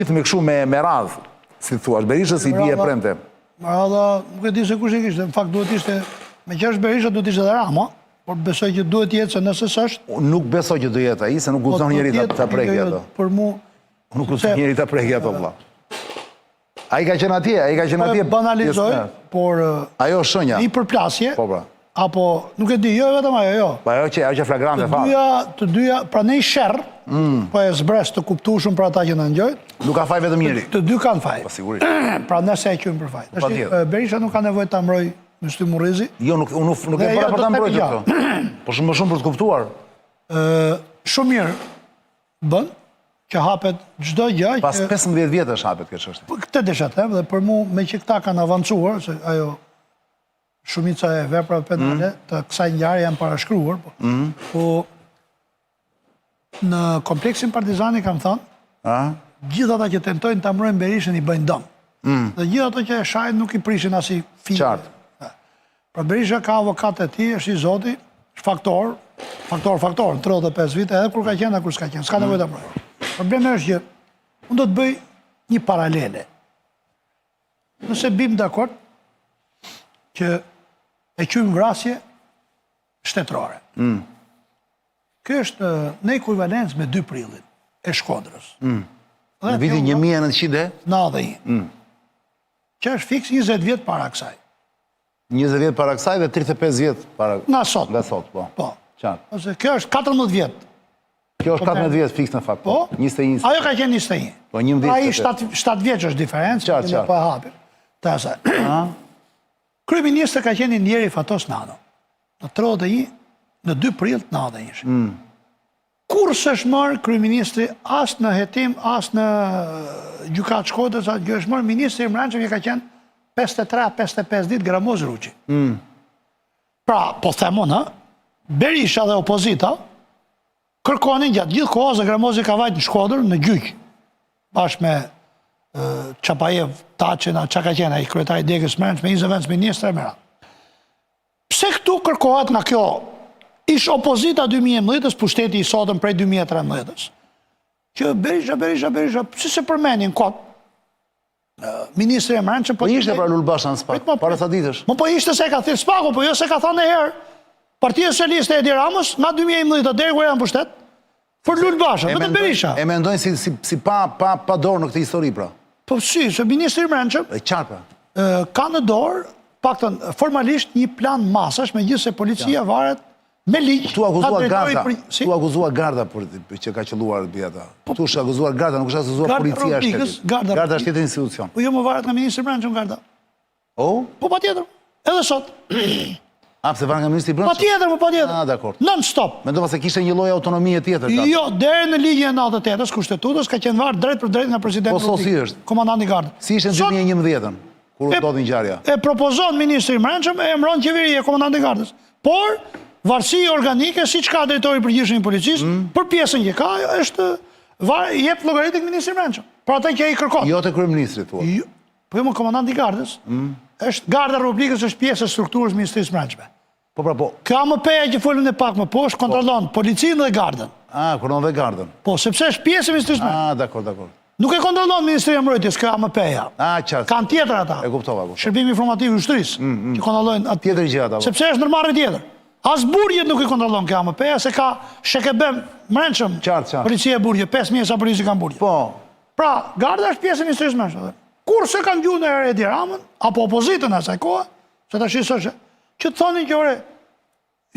Ritmi kështu me me radhë, si të thuash, Berishës i bie e premte. Radha, nuk e di se kush e kishte, në fakt duhet ishte, meqë është Berisha duhet ishte dhe Rama, por besoj që duhet jetë se nëse s'është. Nuk besoj që do jetë ai, se nuk po guxon njeri ta ta prekë jo, jo, ato. Për mu nuk guxon njeri ta prekë ato vëlla. Ai ka qenë atje, ai ka qenë po atje. Po banalizoj, por ajo është shenja. Një përplasje. Po pra. Apo, nuk e di, jo vetëm ajo, jo. Po ajo që ajo që flagrante fare. Të dyja, të dyja, pra në një sherr, mm. po e zbres të kuptueshëm për ata që na dëgjojnë. Nuk ka faj vetëm njëri. Të dy kanë faj. Po sigurisht. Pra nëse e quajmë për faj. Po, Tash Berisha nuk ka nevojë ta mbrojë Myslym Murrizi. Jo, nuk unë nuk, nuk e bëra jo, për ta mbrojtur këtë. Po shumë më shumë për të kuptuar. Ë, shumë mirë bën që hapet çdo gjë që Pas 15 vjetësh hapet kjo çështje. Po këtë desha të them dhe për mua meqë këta kanë avancuar se ajo shumica e veprave penale mm. të kësaj ngjarje janë parashkruar, po. Mm. Po në kompleksin Partizani kam thënë, a gjithë ata që tentojnë ta mbrojnë Berishën i bëjnë dëm. Mm. Dhe gjithë ato që e shajnë nuk i prishin asnjë fije. Qartë. Pra Berisha ka avokatët e tij, është i zoti, është faktor, faktor, faktor, në 35 vite, edhe kur ka qenë dhe kur s'ka qenë, s'ka mm. nevojë ta mbrojë. Problemi është që unë do të bëj një paralele. Nëse bim dakord që e quajmë vrasje shtetërore. Mm. Kjo është në ekuivalencë me 2 prillin e Shkodrës. Mm. Në vitin 1991. Mm. Që është fiks 20 vjet para kësaj. 20 vjet para kësaj dhe 35 vjet para nga sot. Nga sot, po. Po. Qartë. Ose kjo është 14 vjet. Kjo është 14 vjet fiks në fakt. Po. 21. Ajo ka qenë 21. Po 11. Ai 7 7 vjeç është diferencë, qartë, qartë. Po e hapim. Të asaj. Kryeministër ka qenë i ndjeri Fatos Nano. Në 31, në 2 prill të 91. Mm. Kurrë s'është marrë kryeministri as në hetim, as në gjykatë Shkodrës, as gjë është marrë ministri i Mbrendshëm që ka qenë 53-55 ditë Gramoz Ruçi. Mm. Pra, po them unë, Berisha dhe opozita kërkonin gjatë gjithë kohës dhe Gramozi ka vajt në Shkodër në gjyq bashkë me Çapajev, Taçin, a ça ka qenë ai kryetari i degës mbrendshme, një zëvendësministër e me radhë. Pse këtu kërkohet nga kjo ish opozita 2011-ës, pushteti i sotëm prej 2013-ës, që Berisha, Berisha, Berisha, pse s'e përmendin kot? Ministri i Mbrendshëm po, po ishte pra Lul Basha në SPAK, para sa ditësh. Po po ishte se e ka thirr SPAK-u, po jo se ka thënë ndonjëherë. Partia Socialiste e Edi Ramës nga 2011 deri kur janë në pushtet, për Lul Bashën, vetëm Berisha. E mendojnë si si si pa pa pa dorë në këtë histori pra. Po si, se ministri i Mbrendshëm E qartë pra. Ka në dorë, paktën formalisht një plan masash, megjithëse policia varet me ligj. Këtu akuzua garda, këtu akuzua garda për që ka qëlluar mbi ata. Po, këtu është akuzuar garda, nuk është akuzuar policia e shtetit. Garda, garda është tjetër institucion. Po jo më varet nga ministri i Brendshëm garda. O? Po patjetër. Edhe sot. A, pse varet nga ministri i Brendshëm? Patjetër, po patjetër. Ah, dakord. Non stop. Mendova se kishte një lloj autonomie tjetër. Garda. Jo, deri në ligjin e 98-ës, kushtetutës ka qenë varë drejtpërdrejt nga presidenti. Po sot si është? Komandanti i gardës. Si ishte në 2011-ën, kur u ndodhi ngjarja? E propozon ministri i Brendshëm, e emëron qeveria komandanti i gardës. Por varësi organike siç ka drejtori i përgjithshëm i policisë, mm. për pjesën që ka është var jep llogari tek ministri i Brendshëm. Për atë që ai kërkon. Jo te kryeministri thua. Jo, Po jo më komandanti i gardës, mm. është garda e Republikës është pjesë e strukturës Ministrisë së Brendshme. Po pra po. Kjo AMP-ja që folëm ne pak më poshtë po. kontrollon po. policinë dhe gardën. Ah, kontrollon dhe gardën. Po, sepse është pjesë e Ministrisë së Brendshme. Ah, dakor, dakor. Nuk e kontrollon Ministria e Mbrojtjes kjo AMP-ja. Ah, qartë. Kanë tjetër ata. E kuptova, kuptova. Shërbimi informativ i ushtrisë, mm, mm. që kontrollojnë atë tjetër gjë ata. Po. Sepse është ndërmarrje tjetër. As burgjet nuk i kontrollon kjo AMP-ja, se ka SHKB mbrendshëm. Qartë, qartë. Policia e burgje, 5000 sa policë kanë burgje. Po. Pra, garda është pjesë e Ministrisë së Brendshme. Kurrë s'e kanë dëgju ndonjëherë Edi Ramën, apo opozitën asaj kohe, se tash s'është, që të thonin që ore,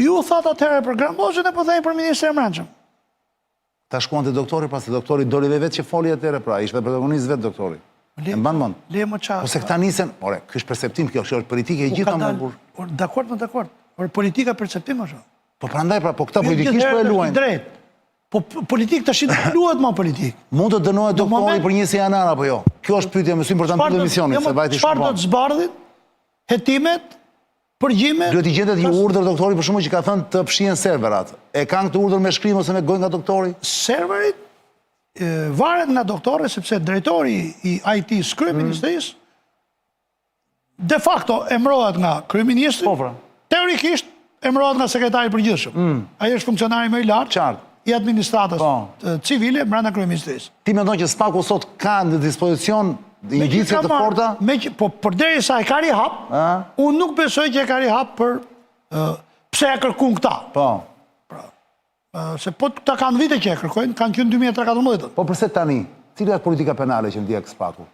ju thatë atëherë për Gramozin e po themi për Ministrin e Brendshëm. Ta shkuan te doktori, pra se doktori doli dhe vetë që foli atëherë, pra, ishte protagonist vetë doktori. E mban mend. Le më ça. Po se këta nisen, ore, ky është perceptim kjo, kjo është politikë e po gjitha më burr. Por dakord, më dakord. Por politika perceptim është. Po prandaj pra, po këta politikisht po e luajnë. Drejt. Po politik tash nuk luhet më politik. Mund të dënohet doktori për 21 janar apo jo? Kjo është pyetja më për ta mbyllur emisionin, se vajti shumë. Çfarë do të zbardhin hetimet, përgjimet? Duhet t'i gjendet një urdhër doktori për shembull që ka thënë të fshihen serverat. E kanë këtë urdhër me shkrim ose me gojë nga doktori? Serverit varet nga doktori sepse drejtori i IT-së kryeministrisë de facto emërohet nga kryeministri. Po, pra. Teorikisht emërohet nga sekretari i përgjithshëm. Mm. Ai është funksionari më i lartë. Qartë. i administratës po. civile mbrenda kryeministrisë. Ti mendon që SPAK-u sot ka në dispozicion indicie të forta? Me që, po përderisa e ka rihap, unë nuk besoj që e ka rihap për pse e kërkun këta. Po. Pra, se po këta kanë vite që e kërkojnë, kanë qenë 2014. Po përse tani? Cila është politika penale që ndjek SPAK-u?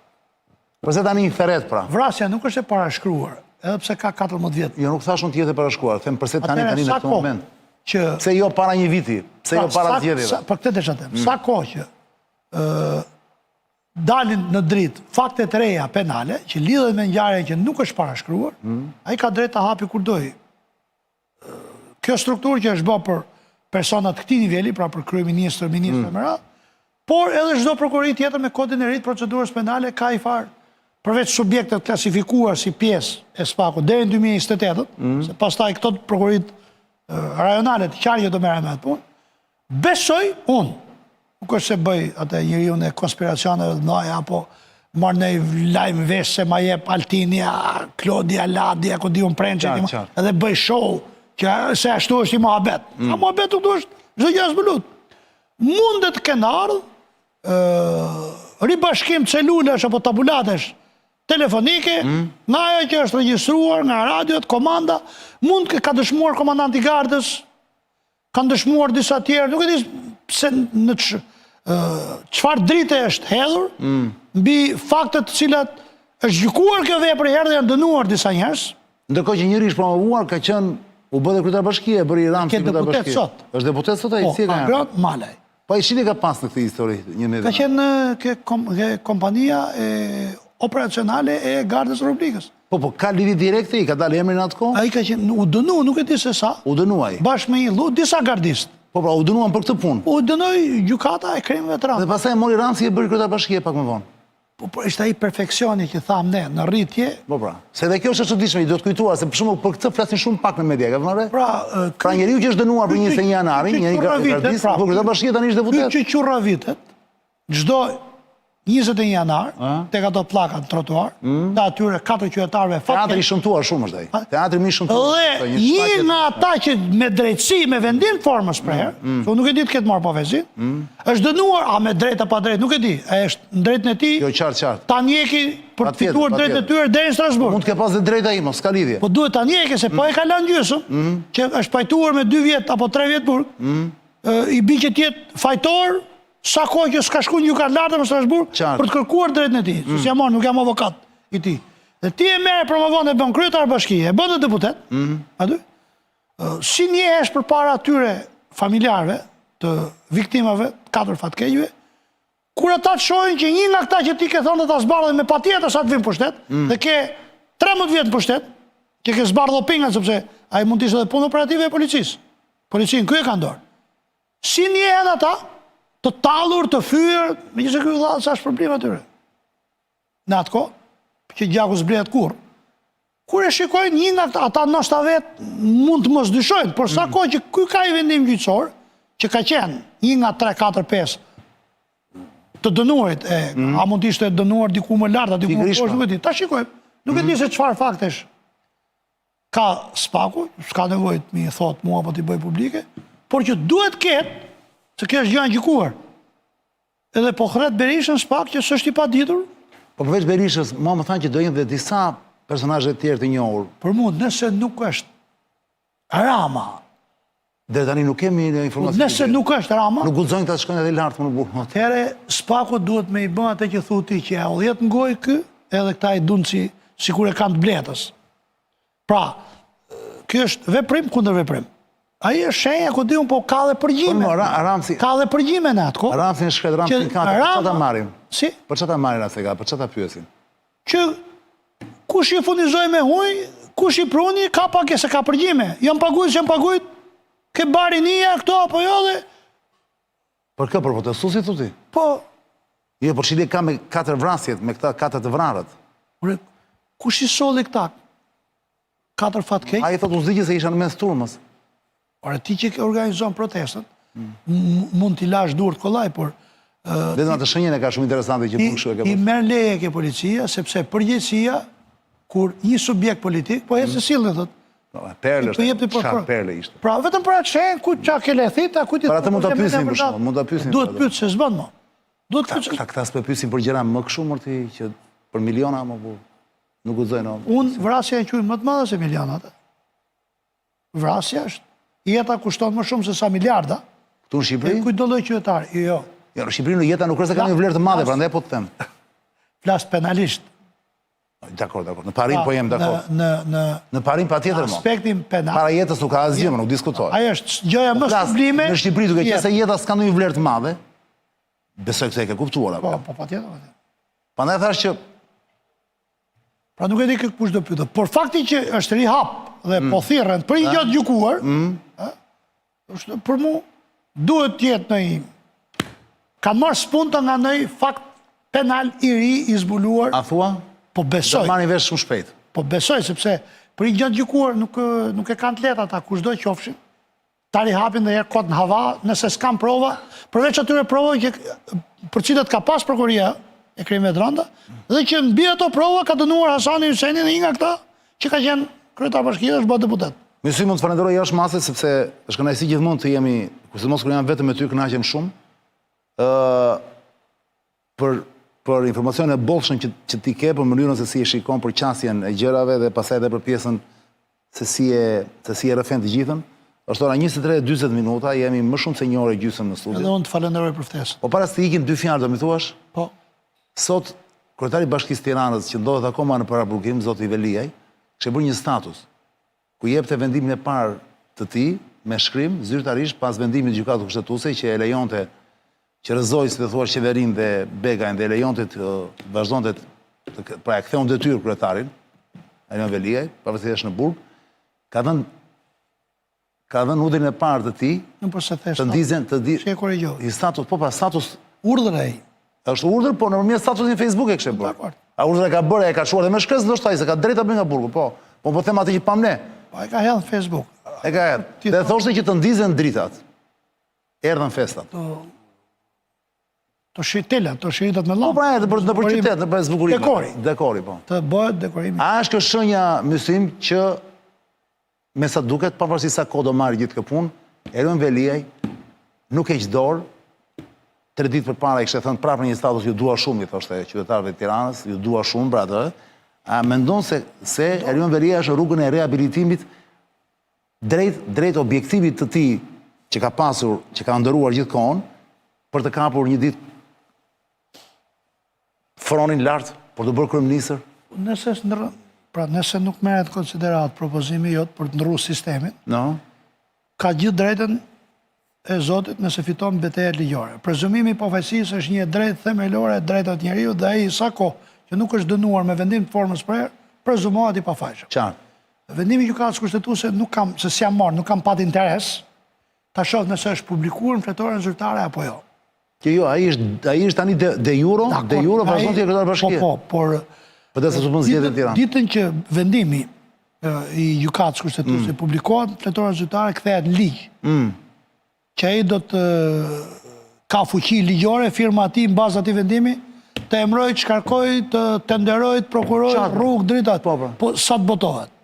Përse tani i thërret pra? Vrasja nuk është e parashkruar, edhe pse ka 14 vjet. Jo, nuk thashë unë të jetë e parashkruar, them përse tani tani në këtë moment. Që pse jo para një viti, pse jo pra, para zgjedhjeve? Për këtë desha të them, mm. sa kohë që ë dalin në dritë fakte të reja penale që lidhen me ngjarjen që nuk është parashkruar, mm. ai ka drejt ta hapi kur dojë. Kjo strukturë që është bërë për persona të këtij niveli, pra për kryeministër, ministër mm. me radhë, por edhe çdo prokurori tjetër me kodin e ri të procedurës penale ka i farë përveç subjektet klasifikuar si pjesë e SPAK-ut deri në 2028, mm. se pastaj këto prokuroritë rajonale të qarqeve do merren me atë punë, Besoj unë, nuk është se bëj atë njeriun e konspiracioneve të mëdha apo marr një lajm vesh se ma jep Altini, a Klodi, a Ladi, a ku di unë Prençi, edhe bëj show, që se ashtu është i muhabet. Mm. A muhabet nuk duhet, çdo gjë zbulut. Mundet të kenë ardhë, ribashkim celulash apo tabulatesh telefonike, mm. nga ajo që është regjistruar nga radiot, komanda, mund të ka dëshmuar komandanti i gardës, Kanë dëshmuar disa tjerë, nuk e di pse në çfarë drite është hedhur, mm. mbi faktet të cilat është gjykuar kjo vepër një herë dhe janë dënuar disa njerëz. Ndërkohë që njëri është promovuar ka qenë u bë dhe kryetar bashkie, e bëri Ramsi kryetar bashkie. Deputet sot. Është deputet sot ai po, si e ka? Agron Malaj. Po ai ç'lidhje ka pas në këtë histori një në Ka qenë ke, kom, ke kompania e operacionale e Gardës së Republikës. Po, po, ka lidhje direkte, i ka dalë emri në atë kohë? Ai ka qenë, u dënu, nuk e di se sa. U dënu ai. Bashkë me një llu, disa gardistë. Po, pra, u dënuan për këtë punë. U dënoi gjykata e krimeve të rënda. Dhe pastaj e mori Ramsi e bëri kryetar bashkie pak më vonë. Po, po ishte ai perfeksioni që thamë ne në rritje. Po pra, se edhe kjo është e çuditshme, i duhet kujtuar se për shembull për këtë flasin shumë pak në media, ke vënë re? Pra, pra njeriu që është dënuar për 21 janarin, njëri gardist, pra, po kryetar bashkie tani është deputet. Ky që qurravitet, çdo 21 janar, tek ato pllakat në trotuar, mm. të atyre katër qytetarëve fatkeq. Teatri i shëmtuar shumë është ai. Teatri më i shëmtuar. Dhe një nga ata që me drejtësi, me vendim formës prerë, mm, mm. se unë nuk e di të ketë marrë pafajësinë, mm. Është dënuar, a me drejtë a pa drejtë, nuk e di. A është në drejtën e tij? Jo, qartë, qartë. Ta ndjeki për të fituar drejtën e tyre deri në Strasburg. Mund të ketë pas dhe drejtë ai, mos ka lidhje. Po duhet ta ndjeki se po e ka lënë gjysmë, mm. që është pajtuar me 2 vjet apo 3 vjet burg. Mm. I bie që të jetë fajtor sa kohë që s'ka shkuar në gjykatë lartë në Strasburg për të kërkuar drejtën e tij. Mm. S'jam unë, nuk jam avokat i tij. Dhe ti e merr e promovon e bën kryetar bashkie, e bën dhe deputet. Mm. Aty? Si ndjehesh përpara atyre familjarëve të viktimave, të katër fatkeqëve, kur ata të shohin që një nga këta që ti ke thënë do ta zbardhim me patjetër sa të vim pushtet, mm. dhe ke 13 vjet në pushtet, që ke zbardhur opingat sepse ai mund të ishte edhe punë operative e policisë. Policinë ky e ka në dorë. Si ndjehen ata? Të tallur, të fyer, megjithëse ky vëlla s'është problem atyre. Në atë kohë, që gjaku s'blihet kurrë. Kur e shikojnë një nga këta, ata ndoshta vetë mund të mos dyshojnë, por sa mm. kohë që ky ka një vendim gjyqësor, që ka qenë një nga 3, 4, 5 të dënuarit, e, mm. a mund të ishte dënuar diku më lart, a diku më poshtë, nuk e di. Ta shikojmë. Nuk e di mm. se çfarë faktesh ka SPAK-u, s'ka nevojë të m'i thotë mua apo t'i bëjë publike, por që duhet ketë, se kjo është gjë e gjykuar. Edhe po thërret Berishën SPAK që s'është i paditur. Po përveç Berishës, mua më thanë që do jenë dhe disa personazhe të tjerë të njohur. Për mua, nëse nuk është Rama. Deri tani nuk kemi informacion. Nëse nuk është Rama. Nuk guxojnë të shkojnë edhe lart më në burg. Atëherë SPAK-u duhet me i bë atë që thu ti që e udhjet në gojë ky, edhe këta i duan si sikur e kanë të bletës. Pra, ky është veprim kundër veprim. Ai është shenja, ku di unë, po ka dhe përgjime. Po, Ramsi, ka dhe përgjime në atë kohë. Ramsi në shkret, Ramsi në katë, për ça ta marrin? Si? Për ça ta marrin Ramsi ka, për ça ta pyesin? Që kush i furnizoi me huj, kush i pruni, ka pak e se ka përgjime. Janë pagujt, janë pagujt, ke barinia këto apo jo dhe... Për kë, për protestuesit, thu ti? Po. Jo, por ç'lidhje ka me katër vrasjet, me këta katër të vrarët. Ore, kush i solli këta? Katër fatkeq? Ai thotë unë s'di gjë se isha në mes turmës. Ore, ti që organizon protestën, mm. mund t'i lash duart kollaj, por... Vetëm atë shenjën e ka shumë interesante që bën kështu e ke. Ti merr leje ke policia, sepse përgjegjësia kur një subjekt politik, po ecë mm. sillni thotë. Po, perlë është. Po po, Çfarë perlë ishte? Pra vetëm për atë shenjë ku ça ke lethit, a kujt i Për atë mund ta pyesim për shembull, mund ta pyesim. Duhet pyet se s'bën më. Duhet pyet. Këta këta s'po pyesim për gjëra më kështu mor ti që për miliona më bu. Nuk guxojnë. Unë vrasja e quaj më të madhe se milionat. Vrasja është jeta kushton më shumë se sa miliarda. Këtu në Shqipëri? Kujtdo lloj qytetari? Jo, jo. Jo, në Shqipëri në jeta nuk është se ka një vlerë të madhe, prandaj po të them. Flas penalisht. Dakor, dakor. Në parim po jem dakord. Në në në parim patjetër mo. Aspektin penal. Para jetës nuk ka asgjë, më nuk diskutoj. Ajo është gjëja më sublime. Në Shqipëri duke qenë se jeta s'ka ndonjë vlerë të madhe, besoj këtë e ke kuptuar apo? Po, po patjetër, patjetër. Prandaj thashë që Pra nuk e di kë kush do pyetet, por fakti që është rihap dhe mm. po thirren për një gjë të gjykuar, mm. Është për mu duhet të jetë në një kanë marrë spunta nga ndonjë fakt penal i ri i zbuluar. A thua? Po besoj. Do marrin vesh shumë shpejt. Po besoj sepse për një gjë të gjykuar nuk nuk e kanë të lehtë ata kushdo qofshin. Ta rihapin dhe herë kot në hava, nëse s'kanë prova, përveç atyre provave që për cilat ka pas prokuroria e krimeve të rënda, dhe që mbi ato prova ka dënuar Hasani Hysenin dhe një nga këta që ka qenë kryetar bashkie dhe është bërë deputet. Myslym, unë të falenderoj jashtë mase sepse është kënaqësi gjithmonë të jemi, sidomos kur jam vetëm me ty kënaqem shumë. Ë për për informacionin e bollshëm që që ti ke për mënyrën se si e shikon për qasjen e gjërave dhe pastaj edhe për pjesën se si e se si e rrëfen të gjithën. Është ora 23:40 minuta, jemi më shumë se një orë e gjysmë në studio. Edhe unë të falenderoj për ftesën. Po para se të ikim dy fjalë do m'i thuash? Po. Sot kryetari i Bashkisë Tiranës që ndodhet akoma në paraburgim, zoti Veliaj, kishte bërë një status ku jepte vendimin e parë të tij me shkrim zyrtarisht pas vendimit të Gjykatës Kushtetuese që e lejonte që rrëzoi si të thuash qeverinë dhe Begajn dhe e lejonte të vazhdonte të pra e ktheu në detyrë kryetarin Erion Veliaj, pavarësisht është në burg, ka dhënë ka dhënë urdhrin e parë të tij. Nuk po se the. Të ndizen të di. Si e korrigjoj. I status, po pra status urdhër ai. Është urdhër, po nëpërmjet statusit në Facebook e kishte bërë. Dakord. A urdhër e ka bërë, e ka çuar dhe me shkresë ndoshta ai se ka drejtë ta bëjë nga burgu, po. Po po them atë që pamë ne. Po e ka hedhë në Facebook. E ka hedhë. Dhe thoshte që të ndizen dritat. Erdhën festat. Të të shitela, të shiritat me llambë. Po pra, edhe për nëpër qytet, nëpër zbukurim. Dekori. Dekori, po. Të bëhet dekorimi. A është kjo shenja Myslym që me sa duket, pavarësisht sa kohë do marrë gjithë kjo punë, Erion Veliaj nuk heq dorë, tre ditë përpara i kishte thënë prapë në një status ju dua shumë, i thoshte qytetarëve të Tiranës, ju dua shumë për atë. A mendon se se Erion Veliaj është në rrugën e rehabilitimit drejt drejt objektivit të tij që ka pasur, që ka ëndërruar gjithë kohën për të kapur një ditë fronin lart për t'u bërë kryeministër? Nëse s'ndërron, pra nëse nuk merret konsideratë propozimi jot për të ndrru sistemin, no. ka gjithë drejtën e Zotit nëse fiton betejat ligjore. Prezumimi i pafajësisë është një e drejtë themelore e drejtave të njeriut dhe ai sa kohë që nuk është dënuar me vendim të formës prerë, prezumohet i pafajshëm. Qartë. Vendimi i Gjykatës Kushtetuese nuk kam, se s'jam marrë, nuk kam pat interes ta shoh nëse është publikuar në fletoren zyrtare apo jo. Që jo, ai është ai është tani de, de juro, de juro vazhdon të jetë kryetar bashkie. Po, po, por Po dhe se s'u bën zgjedhje në Tiranë. Ditën që vendimi i gjykatës kushtetuese mm. publikohet në fletoren zyrtare kthehet në ligj. Mm. Që ai do të ka fuqi ligjore firma e tij në bazë atij vendimi të emërojë, të shkarkojë, të tenderojë, të prokurojë rrugë, dritat. Po, po. Po sa të botohet.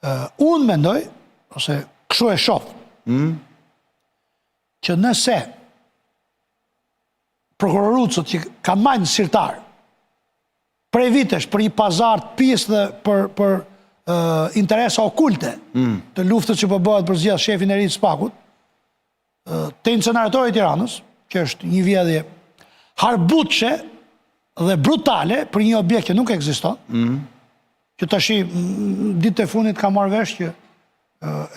Uh, unë mendoj ose kështu e shoh. Mm. Që nëse prokurorucët që kanë majtë në sirtar, prej vitesh për një pazar të pistë dhe për, për uh, interesa okulte mm. të luftës që po bëhet për zgjedh shefin e ri të SPAK-ut, te inceneratori i Tiranës, që është një vjedhje harbutçe dhe brutale për një objekt që nuk ekziston, mm. që tashi ditët e fundit kam marrë vesh që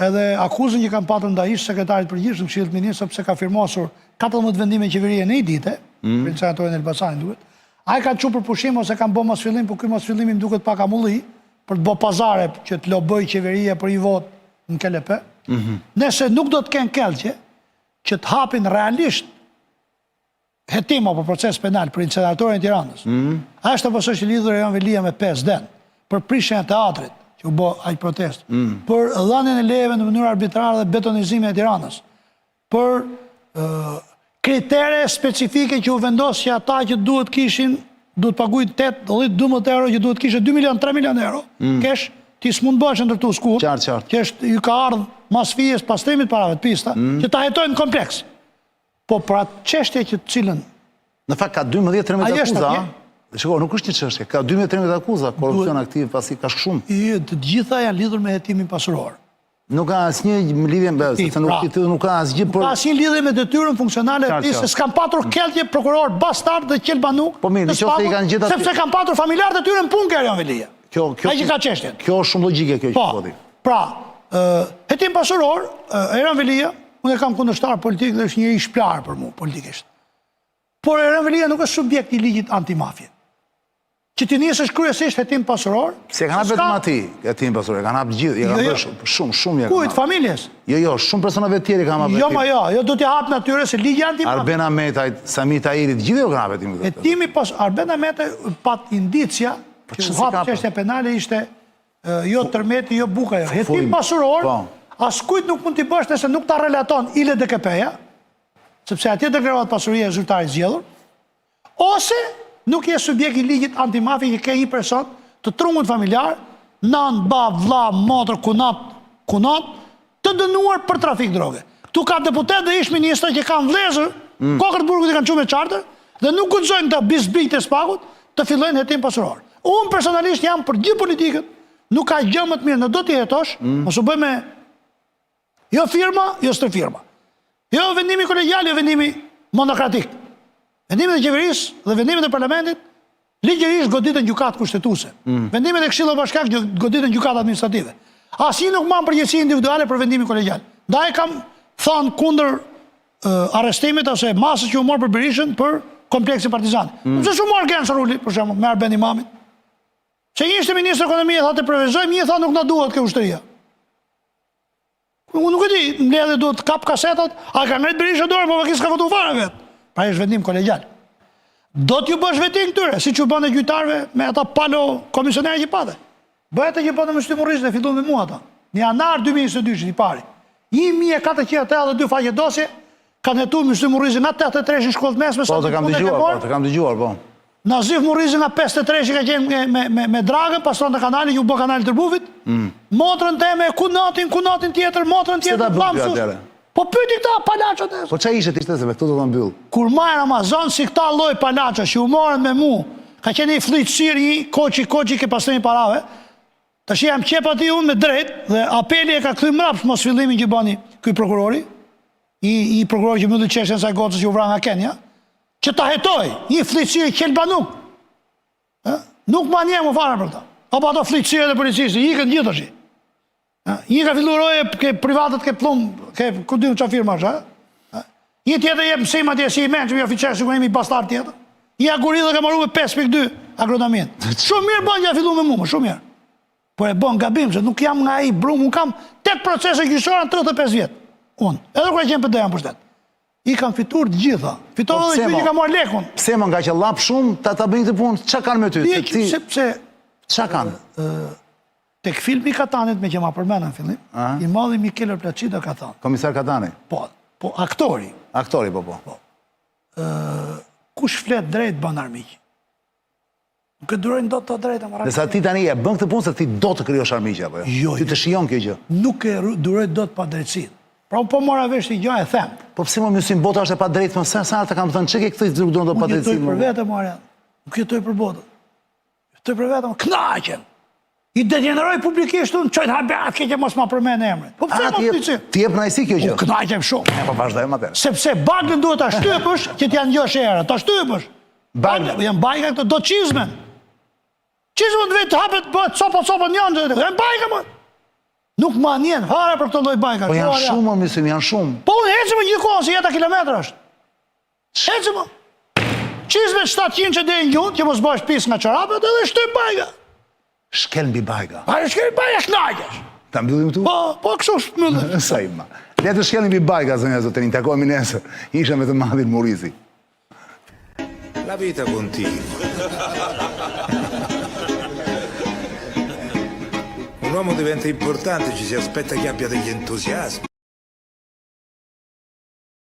edhe akuzën që kanë patur ndaj ish sekretarit të përgjithshëm të Këshillit të Ministrave pse ka firmosur 14 vendime qeverie në një ditë, mm. për inceneratorin e Elbasanit duhet. Ai ka çu për pushim ose kanë bërë mosfillim, por ky mosfillim më duket pak amulli për të bërë pazare që të lobojë qeveria për një votë në KLP. Mm -hmm. Nëse nuk do të kenë kellqe që të hapin realisht hetim apo proces penal për inceneratorin e Tiranës. Mm. A është apo s'është i lidhur Erion Veliaj me 5D-në, për prishjen e teatrit, që u bë aq protestë, mm. për dhënien e lejeve në mënyrë arbitrare dhe betonizimin e Tiranës, për uh, kritere specifike që u vendos që ata që duhet kishin, duhet paguajnë 8, 10, 12 euro, që duhet kishin 2 milion, 3 milion euro, mm. kesh, ti s'mund bëhesh ndërtues kurrë. Qartë, qartë. Që është ju ka ardhur mas fijes pastrimit parave të pista, mm. që ta hetojnë në kompleks. Po për atë çështje që të cilën Në fakt ka 12-13 akuza. Shiko, nuk është një çështje, ka 12-13 akuza, korrupsion aktiv pasiv ka shumë. Jo, të gjitha janë lidhur me hetimin pasuror. Nuk ka asnjë lidhje me, sepse nuk pra, nuk ka asgjë për Nuk ka asnjë lidhje me detyrën funksionale të tij, se s'kan patur kellqe prokurorë bastardë dhe qelbanuk. Po mirë, nëse i kanë gjetur sepse kanë patur familjarët e tyre në punë ke Erion Veliaj. Kjo kjo Ai që ka çështjen. Kjo është shumë logjike kjo që po, po ti. Pra, ë hetim pasuror, Erion Veliaj, unë e kam kundërshtar politik dhe është njeri i shplarë për mua politikisht. Por Erion Veliaj nuk është subjekt i ligjit antimafie. Që t'i nisësh kryesisht hetim pasuror. Se kanë hapë vetëm atij, hetim pasuror, kanë hapë gjithë, ja kanë jo, jo. bërë shumë, shumë ja kanë. Kujt, familjes? Jo, jo, shumë personave të tjerë kanë hapë. Jo, ma jo, jo do t'i hapë natyre se ligji antimafia. Arben Ahmetajt, Sami Tahirit, gjithë jo kanë hapë hetim. Hetimi pas Arben Ahmetaj pat indicia po që u hap çështja penale ishte jo tërmeti, jo buka jo. Hetim pasuror, po. askujt nuk mund t'i bësh nëse nuk ta relaton ILDKP-ja, sepse atje deklarohet pasuria e zyrtarit zgjedhur. Ose nuk je subjekt i ligjit antimafia që ke një person të trungut familjar, nanë, babë, vlla, motër, kunat, kunat, të dënuar për trafik droge. Këtu ka deputetë dhe ish ministra që kanë vëllezër, mm. kokër të burgut i kanë çuar me charter dhe nuk guxojnë këta bisbijtë e SPAK-ut të fillojnë hetim pasuror. Unë personalisht jam për gjithë politikën, nuk ka gjë më të mirë, në do t'i hetosh, mm. mos u bëj me Jo firma, jo stërfirma. Jo vendimi kolegial, jo vendimi monokratik. Vendimet e qeverisë dhe vendimet e parlamentit ligjërisht goditen gjykatë kushtetuese. Mm. Vendimet e këshillave bashkiak goditen gjykatë administrative. Asnjë nuk mban përgjegjësi individuale për vendimin kolegial. Ndaj kam thënë kundër uh, arrestimit ose masës që u mor për Berishën për kompleksin Partizani. Mm. Pse s'u mor Genc Ruli, për shembull, me Arben Imamin? Se një ishte ministër ekonomie, tha të privatizojmë, një tha nuk na duhet kjo ushtria. Unë nuk e di, në mbledhje duhet të kap kasetat, a ka ngrit Berisha dorën, po vaki s'ka votu fare vetë. Pra është vendim kolegial. Do t'ju bësh veting këtyre, siç u bënë gjyqtarëve me ata palo komisionerë që pate. Bëhet atë që bënë me Myslym Murrizin dhe filluan me mua ata. Në janar 2022 i pari. 1482 faqe dosje kanë hetuar Myslym Murrizin nga 83 në shkollë të mesme po, të kam dëgjuar, po, të kam dëgjuar, po. Nazif Murrizi nga 53 ka qenë me, me, me, me Dragën, pastronte kanalin, ju bë kanali Tërbufit. Mm. Motrën teme, kunatin, kunatin tjetër, motrën tjetër, ta Po pyeti këta palaçot e. Po ça ishte ti se me këtu do ta mbyll. Kur ma Ramazan si këta lloj palaçosh që u morën me mu, ka qenë një flliqësirë një koçi koçi ke pastrimi parave. Tash jam qep aty unë me drejt dhe apeli e ka kthy mbrapsht mos fillimin që bani ky prokurori. Një një prokuror që mbylli çështjen saj gocës që u vra nga Kenya, që ta hetoj, një flliqësirë qelbanuk. Ë? Nuk ma njeh më fare për këta. Apo ato flliqësirët e policisë, i ikën gjithë tash. Ë? Një ka filluar roje ke privatët ke plumb, ke ku di unë çfarë firma është, ë? Një tjetër jep mësim atje si i mençëm, një oficer sikur jemi bastard tjetër. Një aguridhe ka marrë me 5.2 agronomin. Shumë mirë bën që fillu me mua, shumë mirë. Po e bën gabim se nuk jam nga ai brum, unë kam 8 procese gjyqësore në 35 vjet. Unë, edhe kur ka qenë PD në pushtet. I kam fituar të gjitha. Fitova po, edhe gjyqin kam marrë lekun. Pse më nga që llap shumë ta ta bëjnë këtë punë? Çka kanë me ty? Ti, ti sepse çka kanë? Tek filmi i Katanit me që ma përmendën në fillim, i madhi Michele Placido ka thënë. Komisar Katani. Po, po aktori. Aktori po po. Po. Ë kush flet drejt bën armiq. Nuk e durojnë dot të drejtën. Ndërsa ti tani e bën këtë punë se ti do të krijosh armiq apo jo? Jo. Ti të shijon kjo gjë. Nuk e duroj dot padrejtësinë. Pra unë po mora vesh një gjë e them. Po pse mo Myslym bota është e padrejtë, më sa sa të kam thënë, ç'e ke këtë nuk duron dot padrejtësinë. Unë jetoj për vete, more. Nuk jetoj për botën. Jetoj për vete, kënaqem. I degjeneroj publikisht unë, çojnë haber atë keq mos ma përmend emrin. Po pse mo ti? Ti jep kënaqësi kjo gjë. U kënaqem shumë. Po vazhdojmë atëherë. Sepse baglën duhet ta shtypësh që t'ia ngjosh erën, ta shtypësh. Baglën, janë bajga këto do çizmen. Çizmen të vetë hapet bëhet copa copa një anë, janë bajga më. Nuk ma ndjen fare për këto lloj bajga. Po janë shumë, Myslym, janë shumë. Po unë ecëm gjithë kohën se jeta kilometra është. Ecëm më. Çizme 700 që deri në gjunë, që mos bëhesh pis nga çorapet edhe shtyp bajga. Shkel mbi bajga. A shkel mbi bajga kënaqesh. Ta mbyllim këtu? Po, po kështu mbyllim. Sa i ma. Le të shkelim mbi bajga zonja zotërinj, takohemi nesër. Isha me të madhin Murrizi. La vita continua. Un uomo diventa importante, ci si aspetta che abbia degli entusiasmi.